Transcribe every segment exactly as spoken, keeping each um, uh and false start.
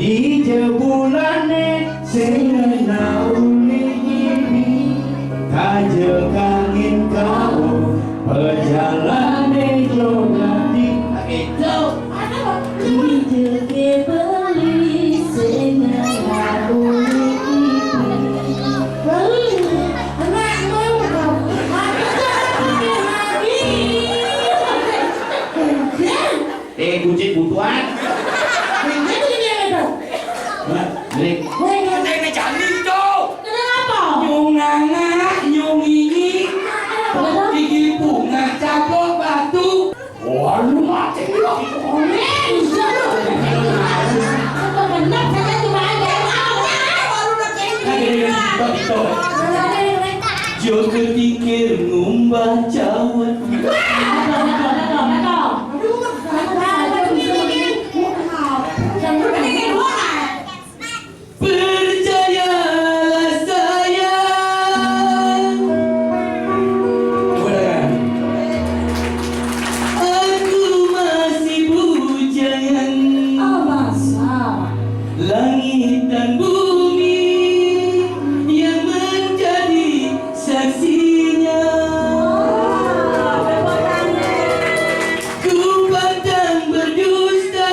Ijo bulane sing ngena uli ini, kajo kangin kau pejalane jo ngati. Ijo ke beli sing ngena uli ini. Beli, anakmu, aku tak pakai lagi. Eh, kunci butuhan. Ini dia itu. Nah, ini. Woi, ini jani itu. Kenapa? Nyung nganga, nyung ini. Kenapa? Gigi bunga, cabok batu. Wah, lu mati lu. Eh, bisa lu. Apa benar saya cuma ada yang mau. Nah, gini, gini, gitu, gitu. Jo ketingkir ngumbah cawan. Betul, betul, betul, betul. Percayalah sayang. Udah kan? Aku masih bujangan. Oh, masa? Langit dan bumi yang menjadi saksinya. Ku pantang berdusta,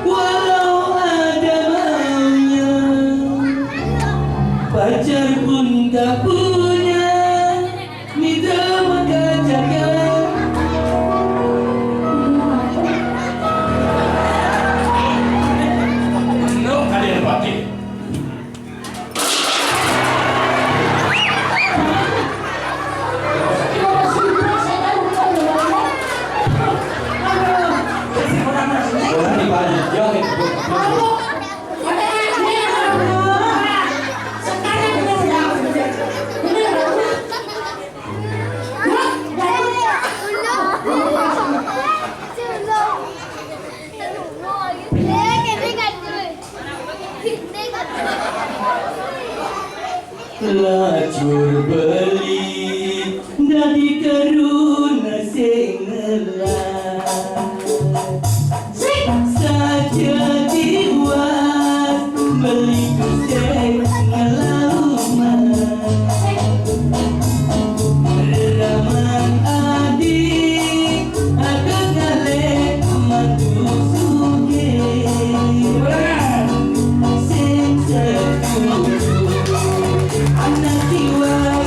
walau ada maunya. Pacar pun tak punya, mitra maka jaga. Lo ada yang pakai. Lajur beli dadi karuna sing ngelah. Saja diwat beli sing ngelah umat. Reraman adi Aku ngalih mantu sugih. Sing setuju. Anak kiwat,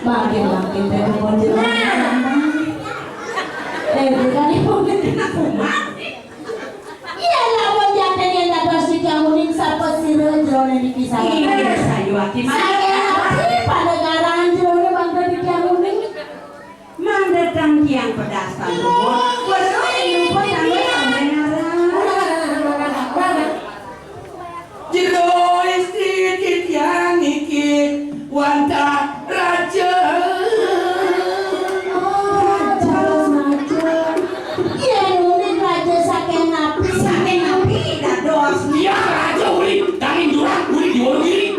Bangkit, bangkit, bangkit, bangkit. Nah. Eh, bukan ibu, bukan aku, Mak. Iya, lamun jateng yén dados titiang uning, sapa sira jroning niki? Iya, sayuwakti, Mak. Saking ati panegaran jroning mangda titiang uning? Mangda titiang pedastan tumut, wéstu ing rupa kanggo sampeyan ngarang. Jero istri titiang niki wantah raja. Oh, raja, raja. Yén uning raja saking napi? Saking napi dados? Iya, raja uli, nanging jurang uli di Wonogiri.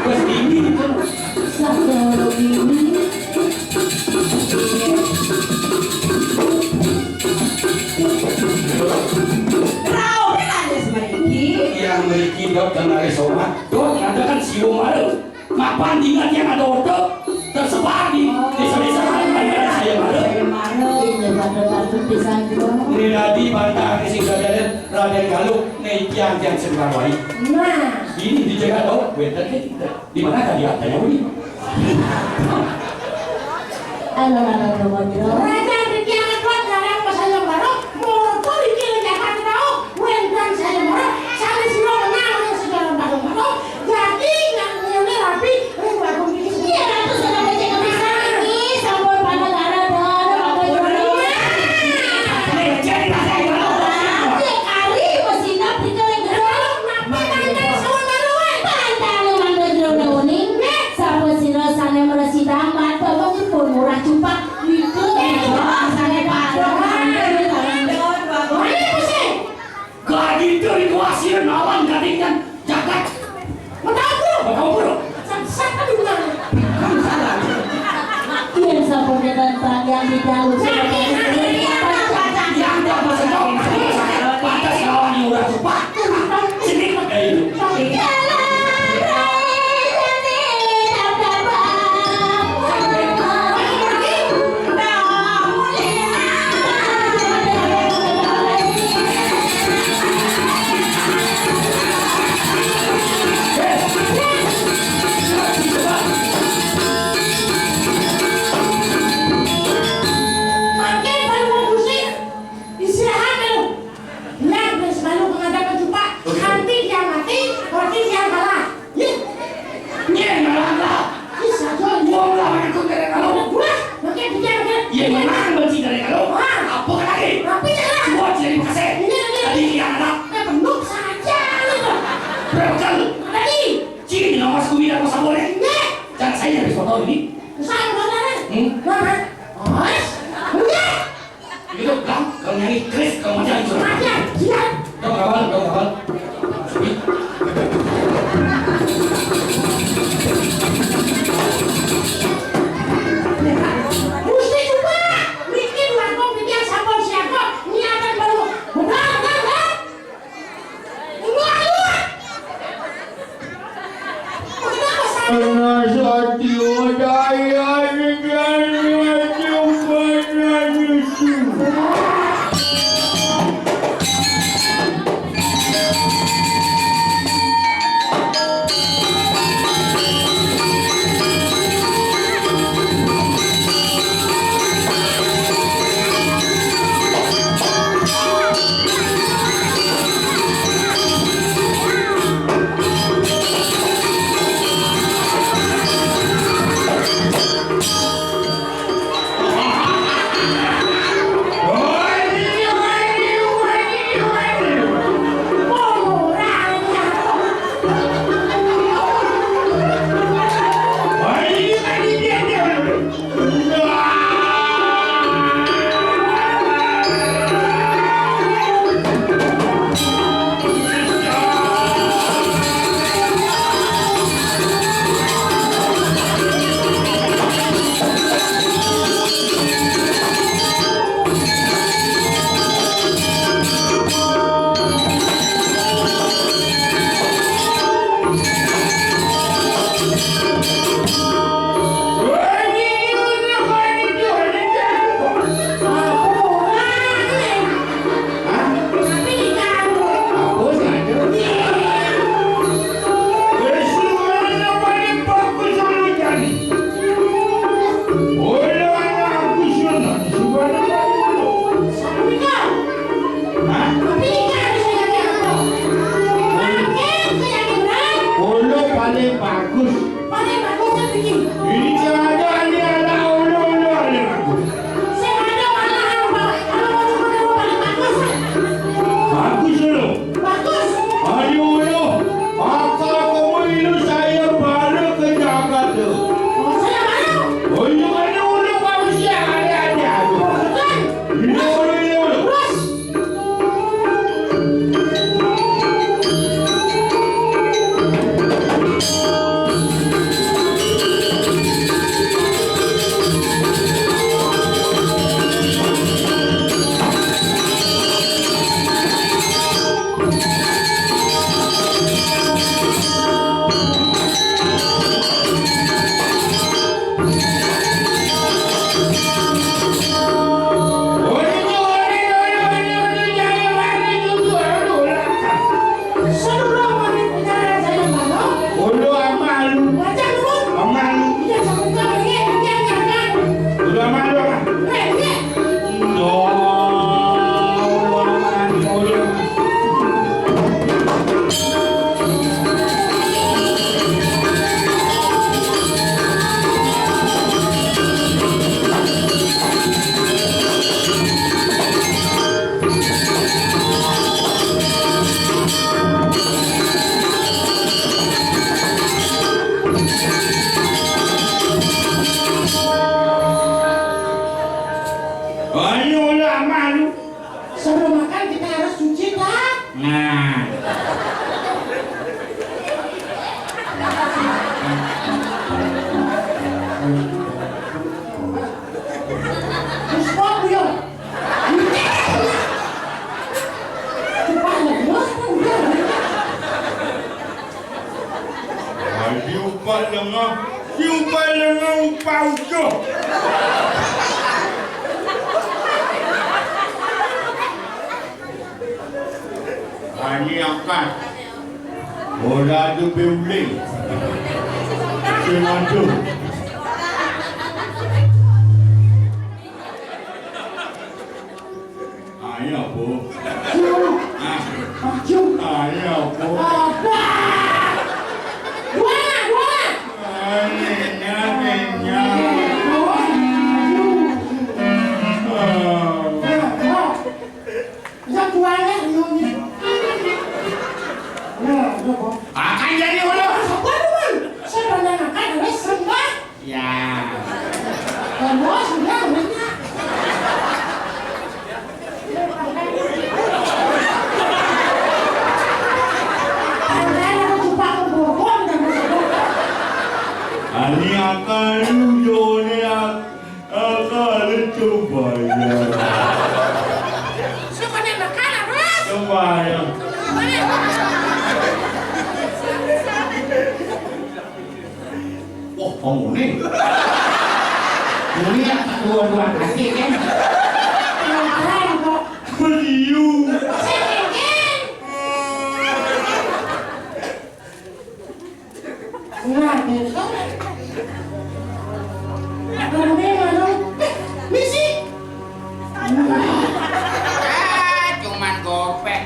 Wes dingin itu. Rauhé raja semeriki. Yang meriki dok dan ari somat. Dok, ada kan siwo malu. Mapan dingat yang ada otot tersebar di desa-desa lain, ada saya malu. Saya malu, ini pada patut pisan, Jero. Ini tadi bantah sing Raden, Raden Galuh, nih tiang-tiang sebelah wali. Nah. Ini dijaga dok, wénten nih. Di mana tadi adanya, Wi? Ayo, ayo, ayo, ayo. Raja Rizky Anak Kuat ngarang pasayembara, murka iki lecakan tau, wénten sayembara, sané sira menang ring segara bareng-bareng, dadi nang ngene rapi, ring bagong iki. Iya, Ratu, sudah becek kepisan iki, sampun panegara, dan apa yang Ari, mesinap, tiga ring gedhe. Pantang sawetara wae. Pantang mangda jroning uning. Sapa sira sané mresita mata pun murah cupak. Niku sané padha. Ayo, pusing. Gak gitu, itu hasil lawan gadingan jagat. Mataku. Mataku. Sat-, sat-, aduh, Bang. Kamu salah. Yen sampun kenten tanggihan di dalu. Yang tak masuk kau, pantas lawan yang udah cepat. Sini, kayak itu. Mangke baru musik, istirahat dulu. Biar wis malu menghadap ke Jupak. Nanti dia mati, nanti dia kalah. Ih. Nyén ngalah lah. Ih, saja. Wong lah menekuk dari kalau. Wah, mangke dia, mangke. Iya, menang benci dari kalau. Wah. Apa lagi? Apa ya? Buat jadi kasih. Ini, ini. Tadi dia anak. Eh, penuh saja, gitu. Berapa kali? Tadi. Cik, nyawas kuwi aku saboné. Nggih. Jangan saya habis foto ini. Saya foto ini. Hmm? Mana? Mas. Nggih. Itu, Bang, kalau nyanyi Chris, kalau macam itu. Macam, iya. Dong, kawan, dong, kawan. Gusti Cuma, niki langkung titiang sampun siaga, niatan baru. Benar, benar, benar. Ana sati udaya negara Jumbanan itu. Siupai lenga upa ujo. Ani angkat. Ora tu beule. Sing adu. Ayo, Bu. Maju. Ah. Maju. Ayo, Bu. Apa? Dua, dua. Ayo, nyari, nyari. Dua. Maju. Ah. Nah, nah. Bisa dua ya, ini. Nah, ya, Bu. Akan jadi ulo. Apa, Bu? Saya banyak makan, ada sembah. Ya. Kamu sudah banyak. Ani akalu jone ak-, akalu coba ya. Siapa nih makanan, Mas? Coba ya. Wah, kamu nih. Ini ya, dua-dua kaki kan? Beliau. Nah, gitu. Aku ini mana? Eh, misi. Ah, cuman gopek.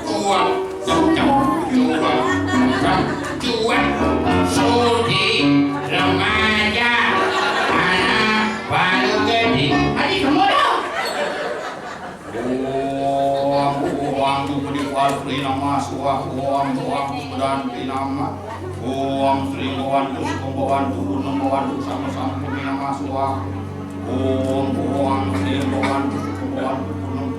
Cuap, cuap, cuap, cuap, cuap. Suci, remaja, anak baru gede. Adi, kamu dong. Om, om, Budi Patri Nama Suah, om, om, Budi Nama. Om Sri Bawantu, Sukum Bawantu, Gunung Bawantu, sama-sama Budi Nama Suah. Om, om, Sri Bawantu, Sukum Bawantu, Gunung.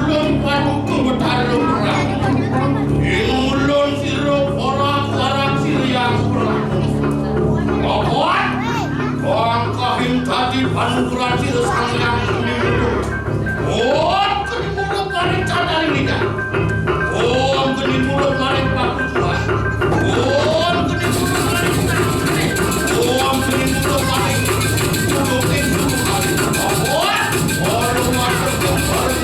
Ulun paduka betara perang. Ing ulun sira ora warang sira yang perang. Bapak, bangkahing dadi panuturan sira Sang Hyang Geni Mula. Om Geni Mula paring candali nika. Om Geni Mula paring pakutuhan. Om Geni Mula paring candali. Om Geni Mula paring puluking puluhan. Om, om, om, om, om,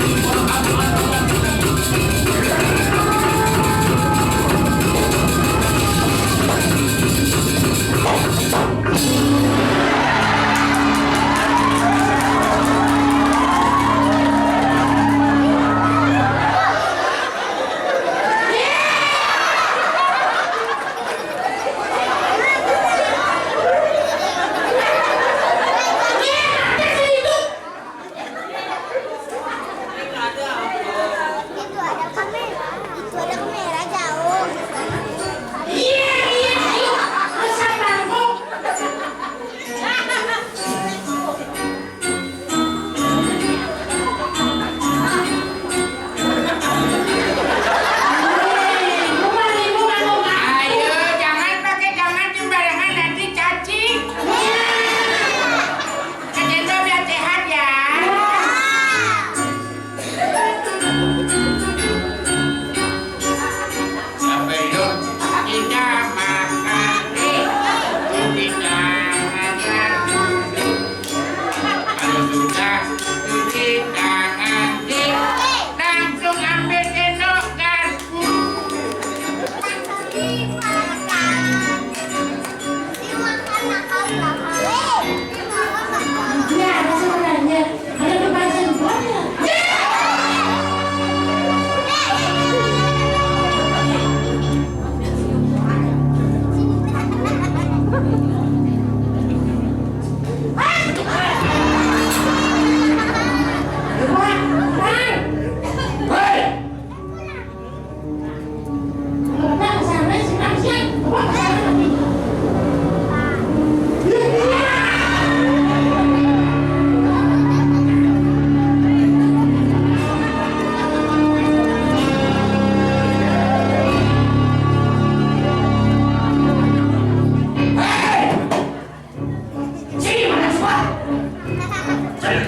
Cuma,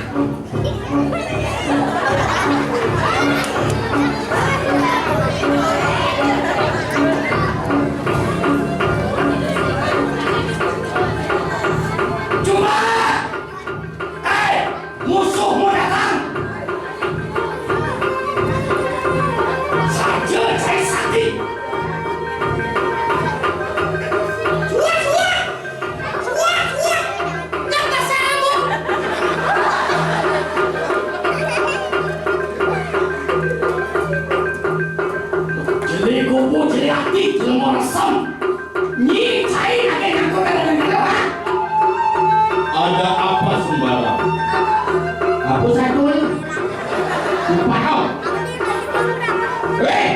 eh, musuhmu datang. Saja cari sakti. Cuak, cuak. Cuak, cuak. Nang pasamu. Jeli kupu, jeli ati, jelema resem. Nyi, cai ake nyangkut ada dengan apa? Ada apa sembara? Apa satu ni? Lupa kau. Hei!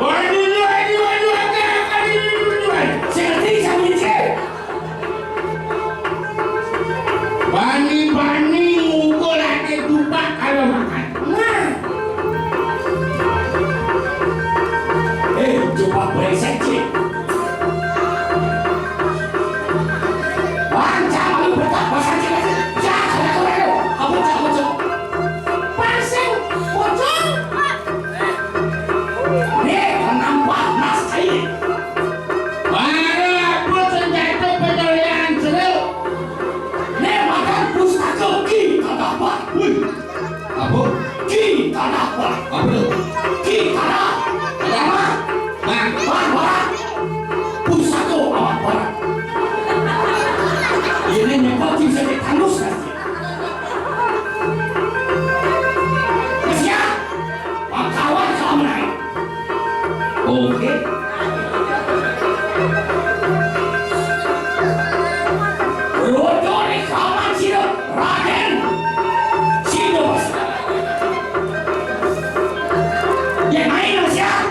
Aduh, aduh, aduh, aduh, aduh, aduh, aduh, aduh. Saya ngerti, saya ngerti. Bani-bani mukul ati tupak kalau makan. Nah. Eh, coba brengsek, cik. Bang, jangan lu betak, bahasa cik, cik. Jangan, jangan, jangan. Apa, cik, apa, cik? Pasang, pocong. Nih, menambah nas, cik. Para apa senjata penyelian seru? Nih, makan pustaka ki, kata apa? Wih. Apa? Ki tanah, Pak. Apa tu? Ki tanah. Tanah. Bang. Bang, Bang. Pusaka awak Bang. Ini nyebab tim sakit tandus kan? Siap. Pangkawan kau menang. Oke. Rodo rekaman sira Raden Sindawasa. Yang main nama siapa?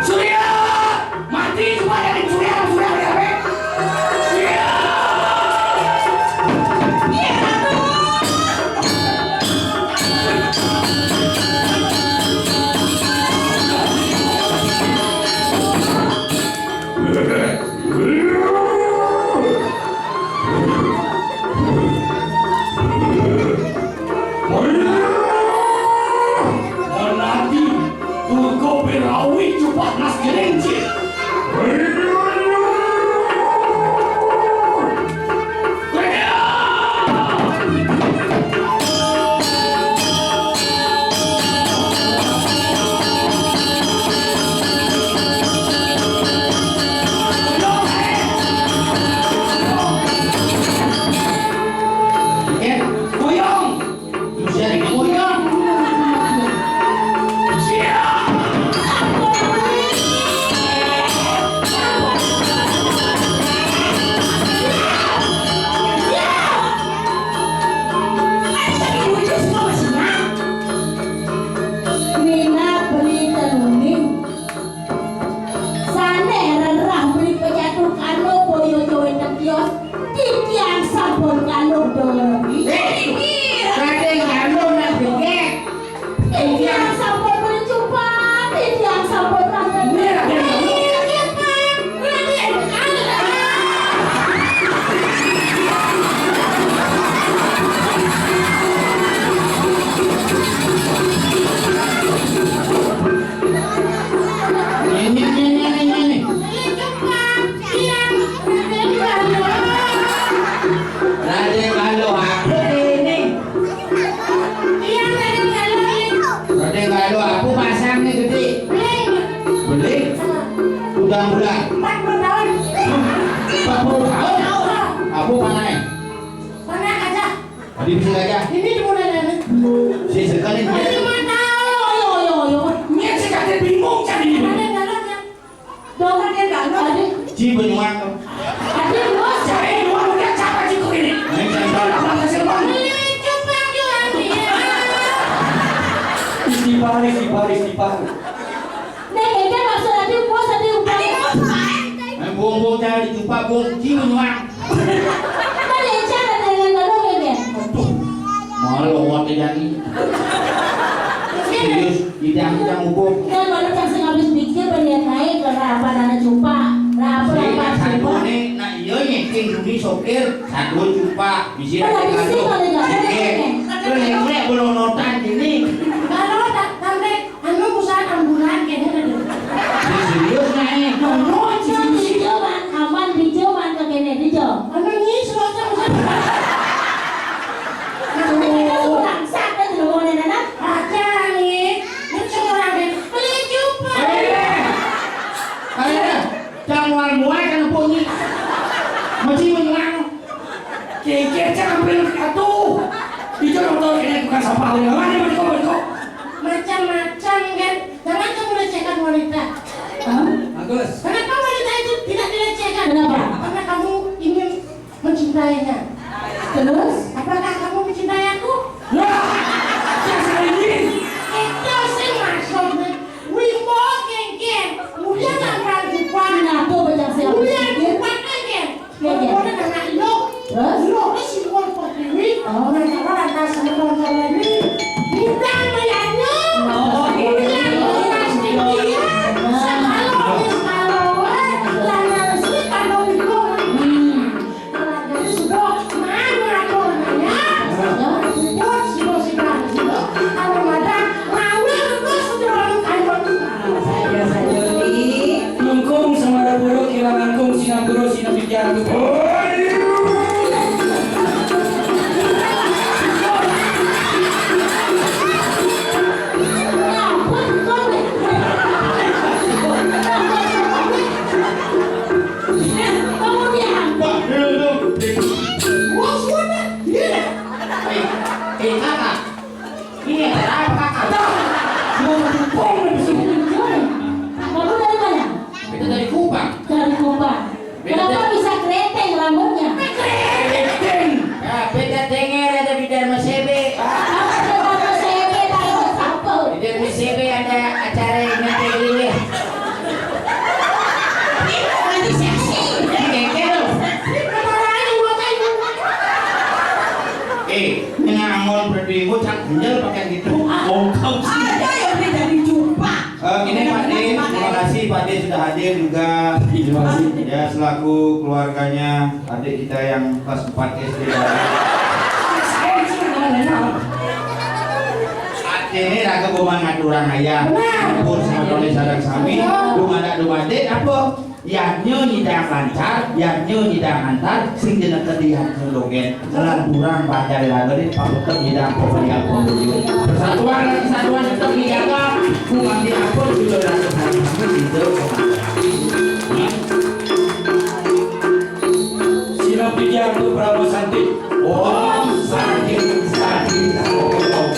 Surya! Mati semua dari Surya, Surya, Surya, Surya. Iya. Iya, Ratu. Monati, turko perawi cupak nas kelinci. Tuyong! Minat beli tenuning. Sane rerah beli penyatu kano boyo jowe tetios. Titiang sampun kalung dolomi. Kadang kalung nak beget. Titiang sampun berjumpa, titiang sampun rakyat. Rakyat, Pak. Rakyat. Ini, ini, ini, ini. Raden Galuh, aku ini. Iya, Raden Galuh. Raden Galuh, aku pasang nih gede. Beli. Beli? Udah bulan. Empat puluh tahun. Empat puluh tahun? Tahu, tahu. Aku panai. Panai aja. Tadi bisa aja. Ini cuma nanya. Si sekali dia. Ini mah tahu. Ayo, ayo, ayo. Ini si kakek bingung kan ini. Raden Galuh, ya. Dong, Raden Galuh. Adi. Ci benyuang tu. Adi, bos. Cari dua muda siapa ciku ini? Ini cari. Orang hasil bang. Ini cupang jual dia. Istighfar, istighfar, istighfar. Nek, nek, maksud Adi, bos, Adi, upah. Adi, bos, Pak. Main buang-buang cari jumpa buang ci benyuang. Kan yang cara dengan baru ini. Aduh. Malu awak tidak ni. Serius, tidak, tidak hukum. Kan baru kasih habis pikir, belian naik, karena apa, nana jumpa. Sopir, satu cupak, bisi. Ada bisi kalau nggak ada. Terus yang mulai belum notan gini. Kalau tak sampai anu perusahaan ambulan kayaknya ada. Ini serius nih. Nono, Dijo, Dijo, man, aman, Dijo, man, ke kene, Dijo. Anu ni, suruh sama. Aduh. Kurang sakit, lu mau nenek, nak? Aja nih, ini cuma orang beli cupak. Eh, eh, eh. Jangan muai kan bunyi. Mesti menang. Kikir jangan beli atuh. Itu nonton ini bukan sampah. Mana mana kok kok. Macam-macam kan. Jangan kamu lecehkan wanita. Hah? Bagus. Kenapa wanita itu tidak dilecehkan? Kenapa? Karena kamu ingin mencintainya. Terus? Apakah kamu mencintai aku? Wah, dasar ini. Itu sih maksudnya. Wimbo kengkeng. Mulia nang jupan. Kenapa bocah siapa? Mulia jupan kengkeng. Iya, iya. Boleh nang lo. Terus? Lo, lo si Wong Pertiwi. Oh. Nang salah lantas nonton ini. Mudah mayanya. Oh, iya. Mulia lantas tinggi ya. Nah. Sekalo, sekalo, eh, lanang si kandung ibu. Hmm. Lungkung sama ada buruk, kira langkung, sinang buruk, sinang pikiran. Eh, eh, kakak. Iya, kenapa kakak? Mau dukung lebih suka. Kamu dari mana? Kita dari Kupang. Dari Kupang. Kenapa bisa keriting rambutnya? Keriting. Ya, beda denger ada di Dharma Sebe. Apa Dharma Sebe, Dharma Sebe? Di Dharma Sebe ada acara yang nanti ini. Ini lagi seksi. Ini keke loh. Eh, nyangon berdua cak gendel pakai gitu. Ah. Bongkok sih. Ada yang beda di jumpa. Eh, ini Pak De, terima kasih Pak De sudah hadir juga. Terima kasih. Ya, selaku keluarganya adik kita yang kelas empat S D. Pak De ini raga boman ngaturang ayah. Benar. Ampun sama Tony sadang sami. Betul. Dumada dumade apa? Yadnya nyidang lancar, yadnya nyidang antar, sing jeneng kedian dongeng. Lan kurang banjar lagi, pamuter nyidang pemberian pemberian. Persatuan dan kesatuan tetap dijaga. Bukan diatur, juga rasa sama itu. Sila Pikiatu Prawa Santi. Om Santi, Santi, Om.